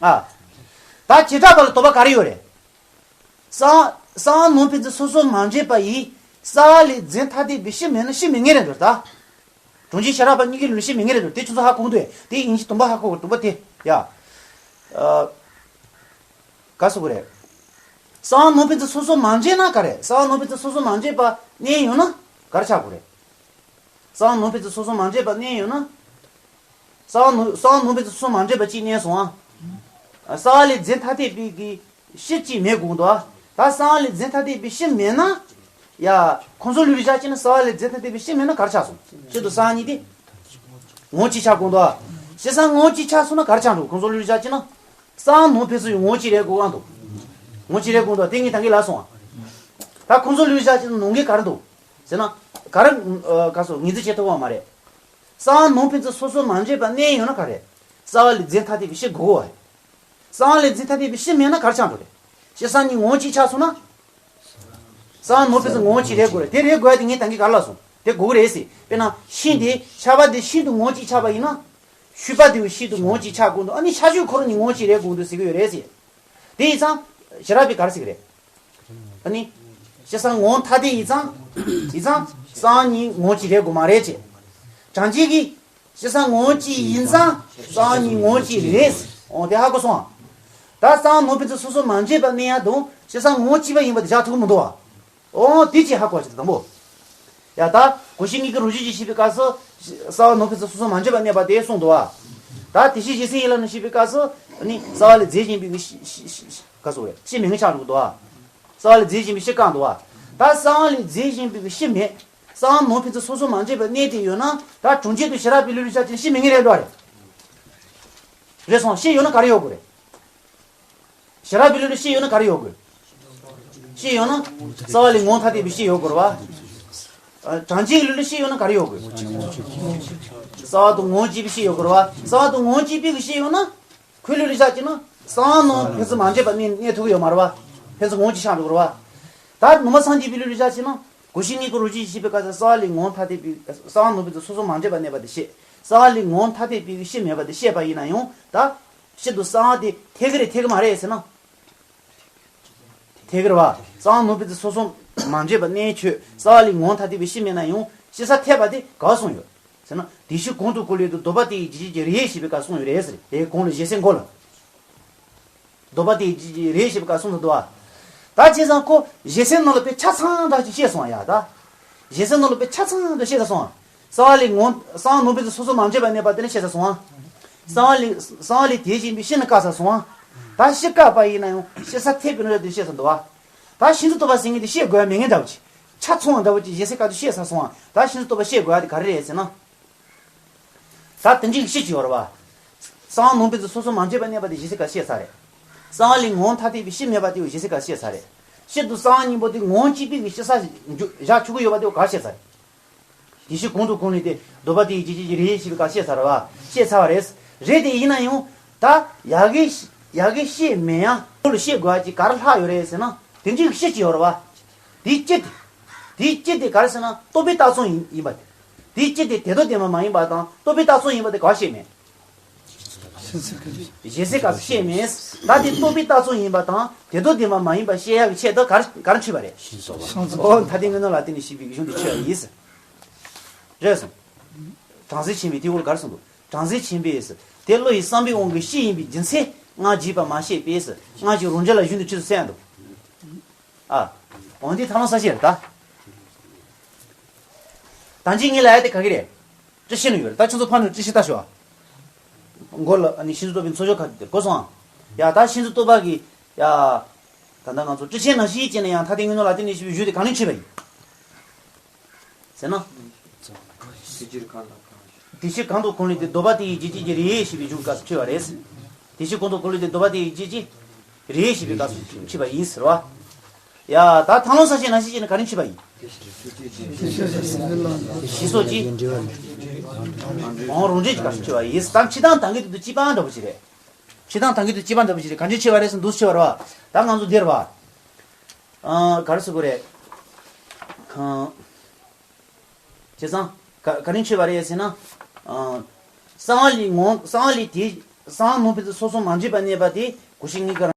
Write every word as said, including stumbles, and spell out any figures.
ཨ། ད་བྱེ་བྲག་པ་ལ་དོགས་པ་ག་རེ་ཡོད་རེད། གསང་གསང་སྔགས་ནང་ཕན་ཚུན་སོ་སོར་མ་འདྲེས་པ་ཡི་རྩ་བ་ལས་རྫས་ཐ་དད་པའི་སྤྱི་མེད་ན་སྤྱི་མེད་ངེས་རེད་འདུག་ད། གྲངས་ཅན་ཤེས་རབ་པ་གཉིས་ཀའི་ལུགས་ལ་སྤྱི་མེད་ངེས་རེད་འདུག་དེ་ཁྱོད་ཚོ་ཧ་གོ་གི་འདུག་དེ་ཡིན་གཅིག་དུམ་པ་ཧ་གོ་དགོས། དུམ་པ་དེ་ཡ། ཨ། ག་ཟེར་དགོས་རེད། གསང་སྔགས་ནང་ཕན་ཚུན་སོ་སོར་མ་འདྲེས་ན་ག་རེ། གསང་སྔགས་ནང་ཕན་ཚུན་སོ་སོར་མ་འདྲེས་པ་གནས་ཡོད་ན་ག་རེ་ཆགས་དགོས་རེད། གསང་སྔགས་ནང་ཕན་ཚུན་སོ་སོར་མ་འདྲེས་པ་གནས་ཡོད་ན། གསང་སྔགས་གསང་སྔགས་ནང་ཕན་ཚུན་སོ་སོར་མ་འདྲེས་པ་གཅིག་གནས་སོང་ཨ། རྩ་བ་ལས་རྫས་ཐ་དད་པའི་གི་སྤྱི་གཅིག་མེད་དགོས་འདུག་ཨ། ད་རྩ་བ་ལས་རྫས་ཐ་དད་པའི་སྤྱི་མེད་ན། ཡ། ཁོང་ཚོ་ལུགས་ལ་བཞག་བྱས་ན་རྩ་བ་ལས་རྫས་ཐ་དད་པའི་སྤྱི་མེད་ན་ག་རེ་ཆགས་སོང་། སྤྱི་དང་གསང་གཉིས་དེ་ངོ་གཅིག་ཆགས་དགོས་འདུག་ཨ། སྤྱི་གསང་ངོ་གཅིག་ཆགས་སོང་ན་ག་རེ་ཆགས་འགྲོ། ཁོང་ཚོ་ལུགས་ལ་བཞག་བྱས་ན། གསང་སྔགས་ནང་ཕན་ཚུན་ཡང་ངོ་གཅིག་རེད་དགོས་ཨ་འདུག་ངོ་གཅིག་རེད་དགོས་འདུག་དེ་ངས་ད་གིན་ལབ་སོང་ཨ། ད་ཁོང་ཚོ་ལུགས་ལ་བཞག་བྱས་ན་ནང་འགལ་ག་རེ་འདུག་ཟེར་ན། ག་རེ། ཨ། ག་སོ་ངོས་འཛིན་བྱེད་ཐུབ་པ་མ་རེད། གསང་སྔགས་ནང་ཕན་ཚུན་སོ་སོར་མ་འདྲེས་པ་གནས་ཡོད་ན་ག་རེ། རྩ་བ་ལས་རྫས་ཐ་དད་པའི་སྤྱི་དགོས་པ་རེད། གསང་སྔགས་ལས་རྫས་ཐ་དད་པའི་སྤྱི་མེད་ན་ག་རེ་ཆགས་འགྲོ་རེད། སྤྱི་གསང་གཉིས་ངོ་གཅིག་ཆགས་སོང་ན། གསང་སྔགས་ནང་ཕན་ཚུན་ངོ་གཅིག་རེད་དགོས་རེད། དེ་རེད་དགོས་ཡ་དེ་ངས་ད་གིན་ག་རེ་ལབ་སོང་། དེ་དགོས་ཀྱི་རེད་ཟེར། དཔེར་ན་ཤིང་དེ་ཆར་པ་དེ་ཤིན་ཏུ་ངོ་གཅིག་ཆགས་པ་ཡིན་ན། ཤུལ་པ་དེ་ཤིན་ཏུ་ངོ་གཅིག་ཆགས་དགོས་འདུག་ཨ་ནི་ཆར་ཆུ་ཁོ་རང་གཉིས་ངོ་གཅིག་རེད་དགོས་འདུག་ཟེར་གྱི་ཡོད་རེད་ཟེར། དེ་ཡིན་ཙང་། ཤེས་རབ་པས་ག་རེ་ཟེར་གྱི་རེད། ཨ་ནི། སྤྱི་གསང་ངོ་ཐ་དད་ཡིན་ཙང་། ཡིན་ཙང་། གསང་གཉིས་ངོ་གཅིག་རེད་དགོས་མ་རེད་ཅེས། གྲངས་ཅན་གྱི། སྤྱི་གསང་ངོ་གཅིག་ཡིན་ཙང་། གསང་གཉིས་ངོ་གཅིག་རེད། འོ་དེ་ཧ་གོ་སོང་ཨ། ད་གསང་སྔགས་ནང་ཕན་ཚུན་སོ་སོར་མ་འདྲེས་པ་གནས་ཡ་དང་སྤྱི་གསང་ངོ་གཅིག་པ་ཡིན་པ་དེ་བཞག་ཐུབ་ཀྱི་མི་འདུག་བ། འོ་དེ་ཅིག་ཧ་གོ་བ་ཅིག་དང་པོ། ཡ་ད་གོ་ཤེས་ངེས་ཀྱི་རང་བཞིན་གྱིས་ཞེས་པའི་སྐབས་སུ། གསང་སྔགས་ནང་ཕན་ཚུན་སོ་སོར་མ་འདྲེས་པ་གནས་པ་དེ་གསུངས་འདུག་བ། ད་དེ་བཞིན་གཞལ་མེད་ཡིད་ལ་ནི་ཞེས་པའི་སྐབས་སུ། ནི་རྩ་བ་ལས་རྫས་གཞན་པའི་གི་ཤི་ཤི་ཤི་ག་སོ་རེད་སྤྱི་མེད་ངེས་ཆགས་འགྲོ་གི་འདུག་བ། རྩ་བ་ལས་རྫས་གཞན་པའི་སྤྱི་བཀག་འདུག་བ། ད་གསང་སྔགས་ལས་རྫས་གཞན་པའི་གི་སྤྱི་མེད། གསང་སྔགས་ནང་ཕན་ཚུན་སོ་སོར་མ་འདྲེས་པ་གནས་དེ་ཡོད་ན་ད་གྲངས་ཅན་དུ་ཤེས་རབ་པའི་ལུགས་ལ་བཞག་ཅིང་སྤྱི་མེད་ངེས་རེད་འགྲོ་བ་རེད། རེད་སོང་། སྤྱི་ཡོད་ན་ག་རེ་ཡོད་དགོས་རེད། ཤེས་རབ་པའི་ལུགས་ལ་སྤྱི་ཡོད་ན་ག་རེ་ཡོད་དགོས། སྤྱི་ཡོད་ན། རྩ་བ་ལས་ངོ་ཐ་དད་པའི་སྤྱི་ཡོད་དགོས་རེད་བ། ཨ། གྲངས་ཅན་གྱི་ལུགས་ལ་སྤྱི་ཡོད་ན་ག་རེ་ཡོད་དགོས། རྩ་བ་དང་ངོ་བཅས་པའི་སྤྱི་ཡོད་དགོས་རེད་བ། རྩ་བ་དང་ངོ་བཅས་པའི་གི་སྤྱི་ཡོད་ན། ཁོའི་ལུགས་ལ་བཞག་ཅིག་ན། གསང་སྔགས་ནང་ཕན་ཚུན་མ་འདྲེས་པ་གནས་གནས་ཐུབ་ཀྱི་ཡོད་མ་རེད་བ། ཕན་ཚུན་ངོ་བཅས་ཆགས་འགྲོ་གི་རེད་བ། ད་ནང་པ་སངས་རྒྱས་པའི་ལུགས་ལ་བཞག་ཅིག་ན། གོ་ཤེས་ངེས་ཀྱི་རང་བཞིན་གྱིས་ཞེས་པའི་སྐབས་སུ་རྩ་བ་ལས་ངོ་ཐ་དད་པའི་གསང་སྔགས་ནང་ཕན་ཚུན་སོ་སོར་མ་འདྲེས་པ་གནས་པ་དེ་བཤད། རྩ་བ་ལས་ངོ་ཐ་དད་པའི་གི་སྤྱི་མེད་པ་དེ་བཤད་པ་ཡིན་ན་ཡང་ད། སྤྱི་དང་གསང་སྔགས་དེ་འཐད་ཀྱི་རེད་འཐད་ཀྱི་མ་རེད་ཟེར་ན། འཐད་ཀྱི་རེད་བ། གསང་སྔགས་ནང་ཕན་ཚུན་སོ་སོར་མ་འདྲེས་པ་གནས་ཆོས་རྩ་བ་ལས་ངོ་ཐ་དད་པའི་སྤྱི་མེད་ན་ཡང་སྤྱི་ས་འཐད་པ་དེ་ག་གསུངས་ཡོད་ཟེར་ན། དེ་ཕྱིར་གོང་དུ་བཀོད་ལས་དུ་ལྡོག་པ་དེ་ཡི་རྗེས་བྱེད་ཀྱི་རེད་ཞེས་པའི་སྐབས་གསུངས་ཡོད་རེད་ཟེར། དེ་གོང་ལ་ཞེ་སའི་མགོ་ལ། ལྡོག་པ་དེ་ཡི་རྗེས་བྱེད་ཀྱི་རེད་ཞེས་པའི་སྐབས་གསུངས་འདུག་བ། ད་བྱས་ཙང་ཁོ་ཞེ་སའི་ནང་ལ་དཔེ་ཆ་ཚང་འདྲ་ཅིག་བཤད་སོང་ཡ་ད། ཞེ་སའི་ནང་ལ་དཔེ་ཆ་ཚང་འདྲ་བཤད་ཚར་སོང་ཨ། གསང་བ་ལས་ངོ་། གསང་སྔགས་ནང་ཕན་ཚུན་སོ་སོར་མ་འདྲེས་པ་གནས་པ་དེ་ནི་བཤད་ཚར་སོང་ཨ། གསང་བ་ལས་གསང་བ་ལས་དེ་བཞིན་པའི་སྤྱི་ནི་བཀག་ཚར་སོང་ཨ། ད་སྤྱི་བཀག་པ་ཡིན་ན་ཡང་སྤྱི་ས་འཐད་པའི་རྣམ་གཞག་དེ་བཤད་ཚར་འདུག་ཨ། ད་ཤིན་ཏུ་རྟོག་པ་ཟེར་མཁན་དེ་བཤད་དགོས་ཡ་མེད་མཁན་འདྲ་བོ་ཅིག་ཆ་ཚང་བ་འདྲ་བོ་ཅིག་ཞེ་སའི་སྐབས་དུ་བཤད་ཚར་སོང་ཨ། ད་ཤིན་ཏུ་རྟོག་པ་བཤད་དགོས་ཡ་དེ་ག་རེ་རེད་ཟེར་ན། ད་དེ་འདྲའི་སྤྱི་ཅིག་ཡོད་རེད་བ། གསང་སྔགས་ནང་ཕན་ཚུན་སོ་སོར་མ་འདྲེས་པ་གནས་པ་དེ་ཞེ་སའི་སྐབས་བཤད་ཚར་རེད། གསང་བ་ལས་ངོ་ཐ་དད་པའི་སྤྱི་མེད་པ་དེ་ཞེ་སའི་སྐབས་བཤད་ཚར་རེད། སྤྱི་དང་གསང་སྔགས་གཉིས་པོ་དེ་ངོ་གཅིག་པའི་གི་སྤྱི་ས་བཞག་ཆོག་གི་ཡོད་པ་དེ་ག་བཤད་ཚར་རེད། དེ་ཕྱིར་གོང་དུ་གོང་ལས་ཏེ་ལྡོག་པ་དེ་ཡི་རྗེས་བྱེད་ཀྱི་རེད་ཞེས་པའི་སྐབས་བཤད་ཚར་བ། བཤད་ཚར་བ་རེད། རེད་དེ་ཡིན་ན་ཡང་ད་ཡ་གི་ཡ་གི་བཤད་མེད་ཡང་ཁོ་ལ་བཤད་དགོས་ཀྱི་ག་རེ་ལྷག་ཡོད་རེད་ཟེར་ན་དེ་འདྲའི་སྤྱི་ཅིག་ཡོད་རེད་བ། དེའི་སྤྱི་དེ། དེའི་སྤྱི་དེ་ག་རེ་ཟེར་ན་རྟོག་པའི་རྟགས་ཙམ་ཡིན་ཡིན་པ་དེ། དེའི་སྤྱི་དེ་དེ་ལྡོག་བདེན་པ་མ་ཡིན་པ་དང་རྟོག་པའི་རྟགས་ཙམ་ཡིན་པ་དེ་ག་བཤད་མེད། ཞེ་སའི་སྐབས་སུ་བཤད་མེད། ད་དེ་རྟོག་པའི་རྟགས་ཙམ་ཡིན་པ་དང་དེ་ལྡོག་བདེན་པ་མ་ཡིན་པ་བཤད་ཡག་གི་ཆེད་དུ་ག་རེ་ག་རེ་འཁྲིད་པ་རེད། ཨོ་ཐ་དད་དངོས་རྣམས་ལ་བརྟེན་ནས་ཞེས་པའི་གཞུང་དེ་འཁྲིད་པ་ཡིན། རེད་སོང་། བྲམ་ཟེ་ཆེན་པོས་དེའི་འོག་ལ་ག་རེ་གསུངས་འདུག་བྲམ་ཟེ་ཆེན་པོས། དེ་བློ་ཡི་བསམ་པའི་དབང་གིས་སྤྱི་ཡིན་པའི་རྒྱུ་མཚན་སྔར་བརྗོད་པ་མ་བཤད་པས། སྔར་གྱི་རང་རྒྱུད་ལ་གཞུང་དེ་འཁྲིད་དུ་གསལ་ཡང་འདུག་ཨ། འོན་ཏེ་ཐལ་མོ་སྦྱར་ཞེས་རེད་ད། ད་ཅི་ངས་ལབ་ཡ་དེ་ག་གི་རེད། ཏྲི་ཤེས་ནི་ཡོད་རེད། ད་ཁྱོད་ཚོ་ཕར་ནས་ཏྲི་ཤེས་ལྟ་ཤོག་ཨ། མགོ་ལ་ཨ་ནི་ཤིན་ཏུ་རྟོག་པའི་མཚོན་བྱེད་ཁ་དེར་གོ་སོང་ཨ། ཡ་ད་ཤིན་ཏུ་རྟོག་པ་གི། ཡ། ད་ལྟ་ང་ཚོ་ཏྲི་ཤེས་ནང་བཞིན་བྱས་ན་ཡང་ཐ་དད་དངོས་རྣམས་ལ་བརྟེན་ནས་ཞེས་པའི་གཞུང་དེ་གང་ནས་འཁྲིད་པ་ཡིན། ཟེར་ན། དེ་ཕྱིར་གང་དང་གང་ལས། དེ་ཕྱིར་གང་དང་གང་ལས་ཏེ་ལྡོག་པ་དེ་ཡི་རྗེས་བྱེད་ཀྱི་རེད་ཞེས་པའི་གཞུང་སྐབས་སུ་འཁྲིད་པ་རེད། དེ་ཕྱིར་གང་དང་གང་ལས་ཏེ་ལྡོག་པ་དེ་ཡི་རྗེས་བྱེད་རེད་ཞེས་པའི་སྐབས་སུ་འཁྲིད་པ་ཡིན་ཟེར་བ། ཡ་ད་ཐལ་མོ་སྦྱར་ཞེས་ནང་བཞིན་བྱས་ན་ག་རེ་འཁྲིད་པ་ཡིན། ཞེས་སོགས་ཀྱིས། འོང་རང་འགྲེལ་གྱི་སྐབས་སུ་འཁྲིད་པ་ཡིན། ད་འཁྲིད་སྟངས་ད་གིན་དུ་སྤྱི་པ་འདྲ་པོ་ཞིག་རེད། འཁྲིད་སྟངས་ད་གིན་དུ་སྤྱི་པ་འདྲ་པོ་ཞིག་རེད། གང་ཅི་འཁྲིད་པ་རེད་ཟེར་འདུག་འཁྲིད་པ་རེད་བ། ད་ང་ཚོ་འདིར་བ། ཨ་ག་རེ་ཟེར་དགོས་རེད། གང་། བྱས་ཙང་། ག་ག་རེ་འཁྲིད་པ་རེད་ཟེར་ན། ཨ། གསང་བ་ལས་ངོ་གསང་བ་ལས་དེ། གསང་སྔགས་ནོར་བུ་དེ་སོ་སོ་མ་འདྲེས་པ་གནས་པ་དེ་གོ་ཤེས་གཉིས་ཀ་རང་